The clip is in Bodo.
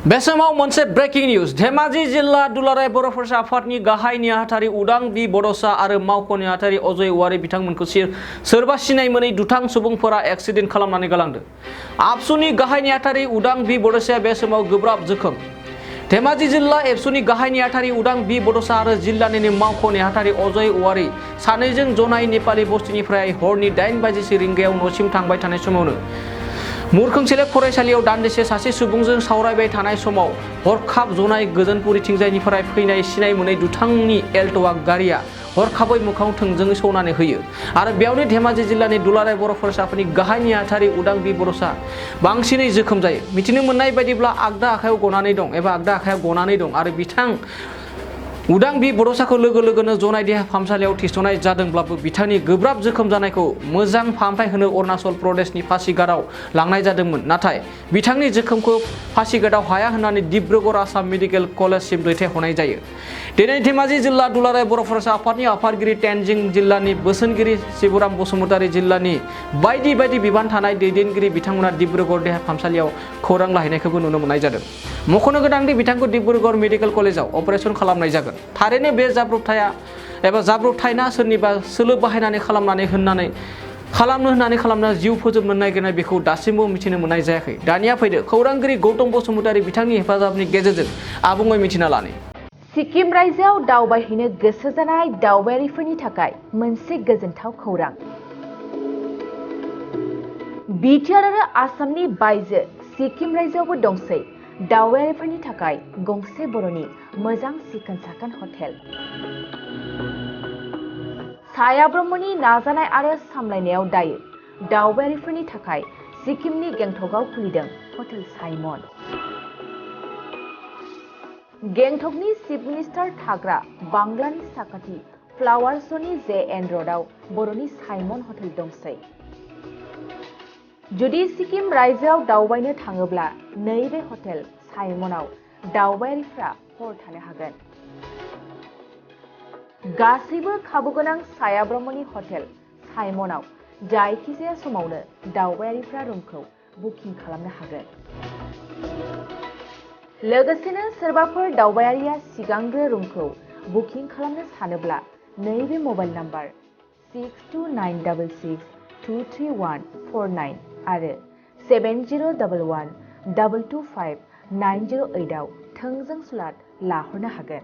बे समाव मोनसे ब्रेकिं निउज धेमाजि जिल्ला दुलाराय बर'फर आफादनि गाहाय नेहाथारि उदां बि बड'सा आरो मावख' नेहाथारि अजय औवारी बिथांमोनखौ सोरबा सिनाय मोनै दुथां सुबुंफोरा एक्सिडेन्ट खालामनानै गालांदों। आबसुनि गाहाय नेहाथारि उदां बि बड'साया बे समाव गोब्राब जोखोम। धेमाजि जिल्ला एबसुनि गाहाय नेहाथारि उदां बि बड'सा आरो जिल्लानि मावख' नेहाथारि अजय औवारी सानैजों जनाय नेपालि बस्तिनिफ्राय हरनि 8 रिंगायाव न'सिम थांबाय थानाय समावनो मुरखोंसेले फरायसालियाव दान्दिसे सासे सुबुंजों सावरायबाय थानाय समाव हरखाब जनाय गोजोनपुरिथिंजायनिफ्राय फैनाय सिनाय मोनै दुथांनि एल्ट'आ गारिया हरखाबै मोखाङाव थोंजोङै सौनानै होयो आरो बेयावनो धेमाजि जिल्लानि दुलाराय बर' फरायसाफोरनि गाहाय नेहाथारि उदां बि बड'सा बांसिनै जोखोम जायो। मिथिनो मोननाय बायदिब्ला आगदा आखायाव गनानै दं एबा आगदा आखायाव गनानै दं आरो बिथां उदां बि बड'साखौ लोगो लोगोनो जनाय देहा फाहामसालियाव थिसननाय जादोंब्लाबो बिथांनि गोब्राब जोखोम जानायखौ मोजां फाहामथाय होनो अरुणाचल प्रदेशनि पासिघाटआव लांनाय जादोंमोन, नाथाय बिथांनि जोखोमखौ पासिघाटआव हाया होननानै डिब्रुगड़ आसाम मेडिकेल कलेजसिम दैथायहरनाय जायो। दिनै धेमाजि जिल्ला दुलाराय बर' फरायसा आफादनि आफादगिरि तेनजिं जिल्लानि बोसोनगिरि शिबराम बसुमतारी जिल्लानि बायदि बायदि बिबान थानाय दैदेनगिरि बिथांमोना डिब्रुगड़ देहा फाहामसालियाव खौरां लाहैनायखौबो नुनो मोननाय जादों। मख'नो गोनांदि बिथांखौ डिब्रुगड़ मेडिकेल कलेजाव अपारेशन खालामनाय जागोन। थारैनो बे जाब्रबथायना सोरनिबा सोलो बाहायनानै खालामनो होननानै जिउ फोजोबनो नागिरनाय बेखौ दासिमबो मिथिनो मोननाय जायाखै। दानिया फैदो खौरांगिरि गौतम बसुमतारी बिथांनि हेफाजाबनि गेजेरजों आबुङै मिथिना लानि। सिक्किम रायजोआव दावबायहैनो गोसो जानाय दावबायारिफोरनि थाखाय मोनसे गोजोनथाव खौरां। बिटिआर आरो आसामनि बायजो सिक्किम रायजोआवबो दंसै दावबायारिफोरनि थाखाय गंसे बर'नि मोजां सिखोन साखोन हटेल। साया ब्रह्मनि नाजानाय आरो सामलायनायाव दायो दावबायारिफोरनि थाखाय सिक्किमनि गेंटकआव खुलिदों हटेल साइमन। गेंटकनि चिफ मिनिस्टार थाग्रा बांग्लानि साखाथि फ्लावारसनि JN र'डआव बर'नि साइमन हटेल दंसै। जुदि सिक्किम रायजोआव दावबायनो थाङोब्ला नैबे हटेल साइमनआव दावबायारिफ्रा हर थानो हागोन। गासैबो खाबुगोनां साया ब्रह्मनि हटेल साइमनआव जायखिजाया समावनो दावबायारिफ्रा रुमखौ बुकिं खालामनो हागोन। लोगोसेनो सोरबाफोर दावबायारिया सिगांग्रो रुमखौ बुकिं खालामनो सानोब्ला नैबे मबाइल नाम्बार 6291623149 आरो 7011225908 आव थोंजों स्लट लाहरनो हागोन।